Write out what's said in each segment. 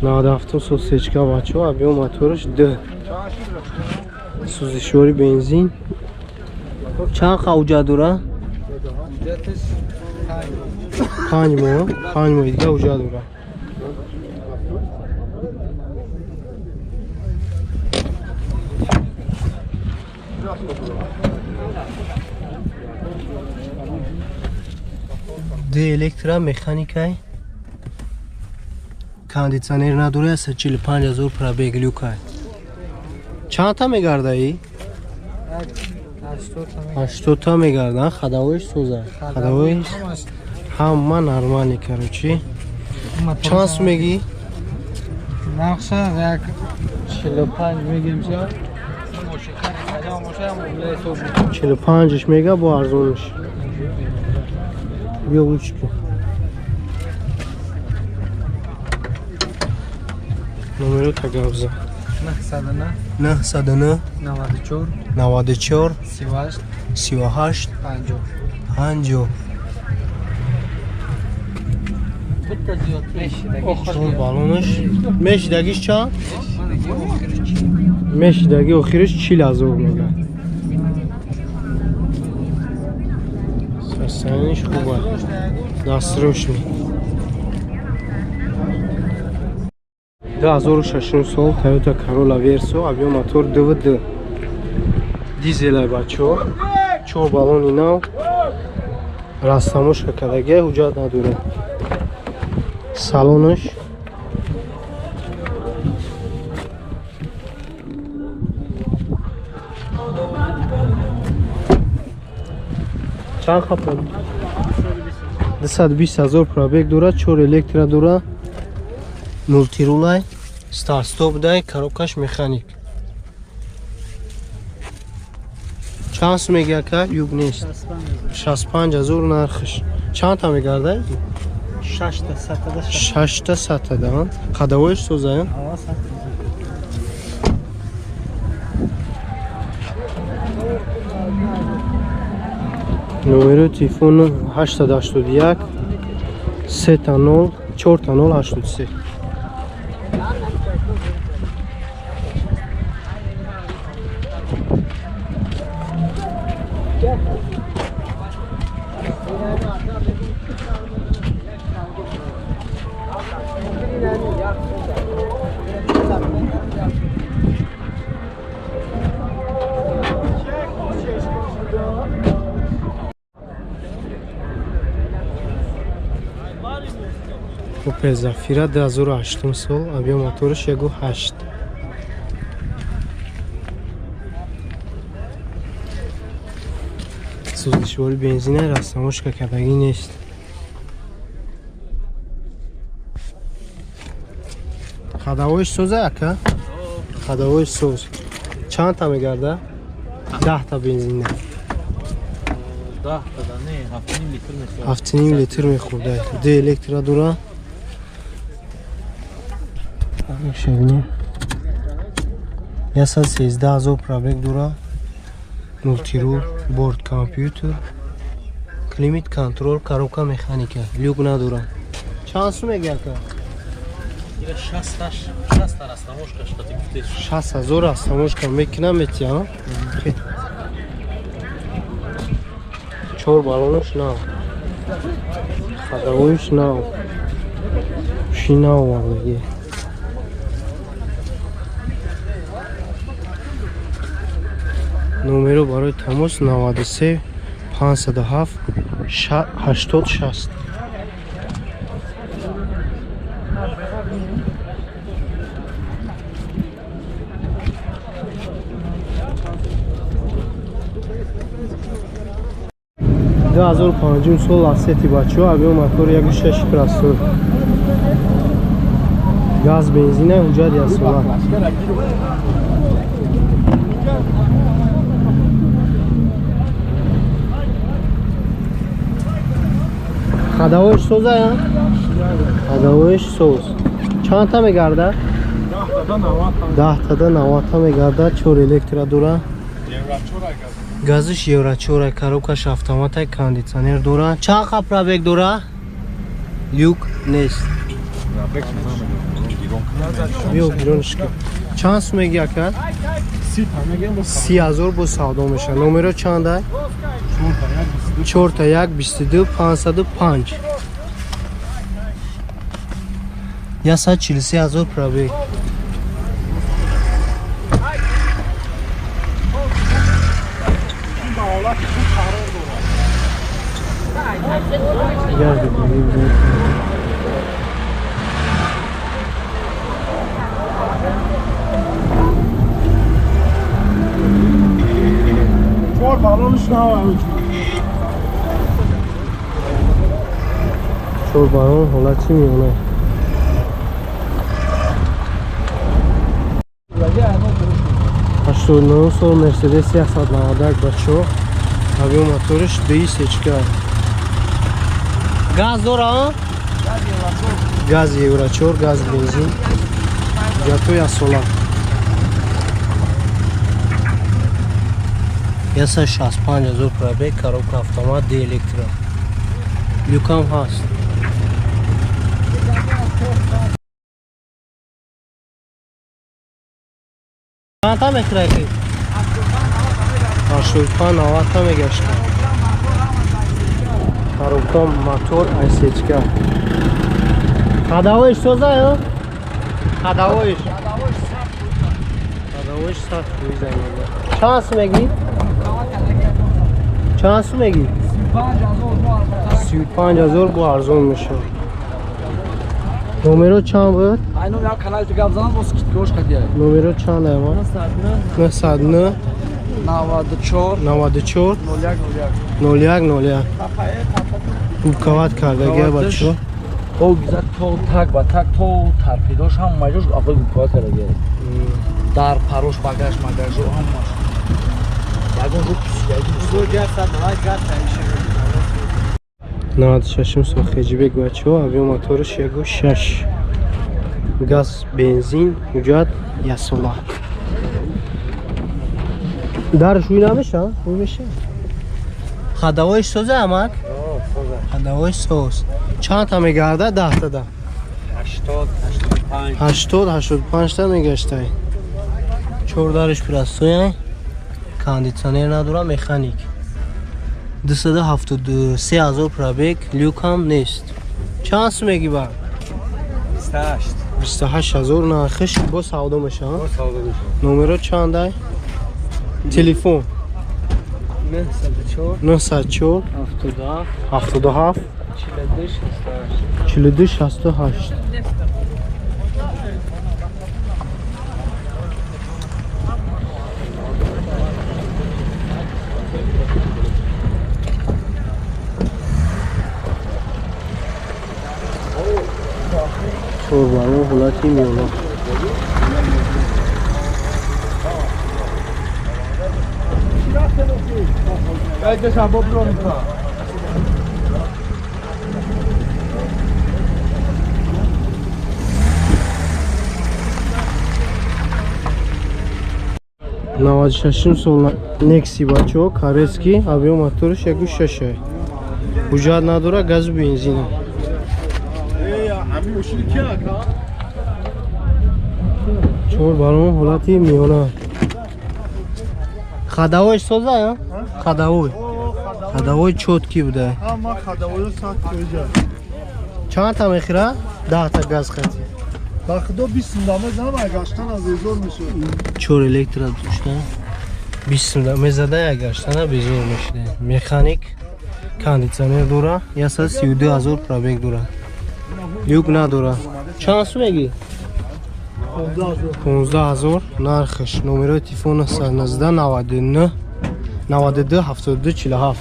97 сол сечка бачо, объем мотораш 2. Сӯзишвори бензин. Чанд ҳуҷҷат дора? 5 моҳ, 5 моҳи дига ҳуҷҷат дора. Д электро механикай. Кондитсионер надора, 145 000 пробег люкай. Чандта мегардаи? 80 та мегарда, ходовоиш соза. Ходовоиш ҳама нормальный, короче. Чанд сум мегӣ? Нақша як 45 мегем ша. 45-ш мега бо арзонш. Биё гӯш кун. Номеро тагавза. 909 909 94 94 38 38 50 50. Чор баллонаш. Мешидагиш чанд? Мешидаги охириш 40 000 мега. Состояниш хуба. Дастрошни. 2006 сол Toyota Corolla Verso, объем мотор 2.2. Дизелай бачо. Чор баллони нав. Растамошка кадаге ҳуҷҷат надорад. Салонаш чанд хапа? 220 000 пробег дорад, чор электро дорад, мультирулай, старт-стоп дай, коробкаш механик. Чанд сум меги ака? Юг нест. 65 000 нархш. Чандта мегарда? 6 та сатада. 6 та сатада. Ходовоиш созая? Номерои телефон 881 3 0 4 0 83. Opel Zafira 2008 сол, объем мотораш 1.8. Сӯзишвори бензина, растамошка кардагӣ нест. Ходовоиш соза ака? Ходовоиш соз. Чандта мегарда? 10 та бензина. 10 та не, 7,5 литр мехӯрад. 7,5 литр мехӯрда. Д электро дора. Шабинем. 113 000 пробег дора. Мультирул, борт компьютер, климат контроль, коробка механика. Люк надора. Чанд сум меги ака? Ира 60 60 растамошка штати гуфтеш. 60 000 растамошка мекунам метия. Чор баллонаш нав. Ходовоиш нав. Ши нав овардаги. Номеро барои тамос 93 507 80 60. 2005 сол Ласети бачаҳо, объем мотор 1.6 простой. Газ бензина, ҳуҷҷат яксола. Ходовоиш соза я? Ходовоиш соз. Чандта мегарда? 10 тада 90 та мегарда, чор электро дора. Газиш евро чора, коробкаш автоматай, кондитсионер дора. Чанд қа пробег дора? Люк нест. Биё гиронш ки. Чанд сум меги ака? 30,000 бо савдо меша. Номеро чанда? 4 1 22 505. 143,000 пробег. Чор балон ҳолати миёна. Ҳаштоду нӯҳ сол Мерседес 191 бачо. Объем моториш 2 сечка. Газ дора? Газ Евро 4, газ бензин. Ҳуҷҷатҳо яксола. 165,000 пробег, коробка автомат, д электро. Люкам ҳаст. Чанда мехӯракӣ? 85-90 та мегашта. Коробка мотор айсечка. Ходовоиш соза ё? Ходовоиш. Ходовоиш сахт мезанад. Чанд сум мегӣ? Чанд сум мегӣ? 35,000 бо арзон мешавад. Номеро чанд буд? Номеро чанд ама? 909 94 94 01 01. Губкават кардагия бачо. То гизат то так ба так то торпедош ҳам маҷош аввал губкават кардагия. Дар парош багаж магажо ҳамаш. Ягон рӯ писидаги. 96 сол хеҷибек бачо, объем моториш 1.6. Газ, бензин, ҳуҷҷат яксола. Дарш ӯй намеша? Ӯй меша? Ходовоиш соза амак? Ходовоиш соз. Чанд та мегарда? 10 та. 80 85. 80 85 та мегаштай. Чор дарш простой, кондитсионер надора, механик. 273,000 пробег, люкам нест. Чанд сум меги ба? 28. 28,000 нархиш бо савдо меша. Бо савдо меша. Номеро чандай? Телефон 904 904 77 77 42 68. 42 68. Чор балон ҳолати миёна. Наваду шашум сол Некси бачо, карески, объем моториш 1.6. Ҳуҷҷат надора, газу бензина. Чор балон ҳолати миёна. Ходовоиш соза ё? Ходовой. Ходовой чётки буда. Ама ходовой сахт кӯҷа. Чанд та мехӯра? 10 та газ хати. Ба худо 20 дама зам гаштан аз безор мешуд. Чор электро дошта. 20 дама мезада як гаштана безор мешуда. Механик кондитсионер дора, 132,000 пробег дора. Люк надора. Чанд сум мегӣ? 15,000 нархш. Номерои телефон 919 99 92 72 47.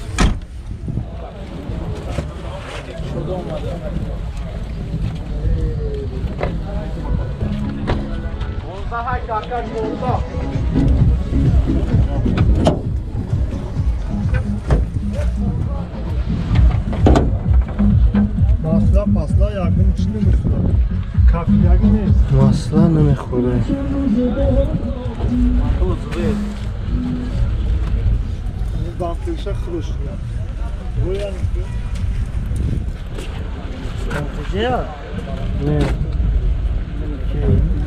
Масла масла ягон чӣ намехӯрад. Кафиягӣ нест. Масла намехӯрад. Бамперша хурӯш. Не. Ки?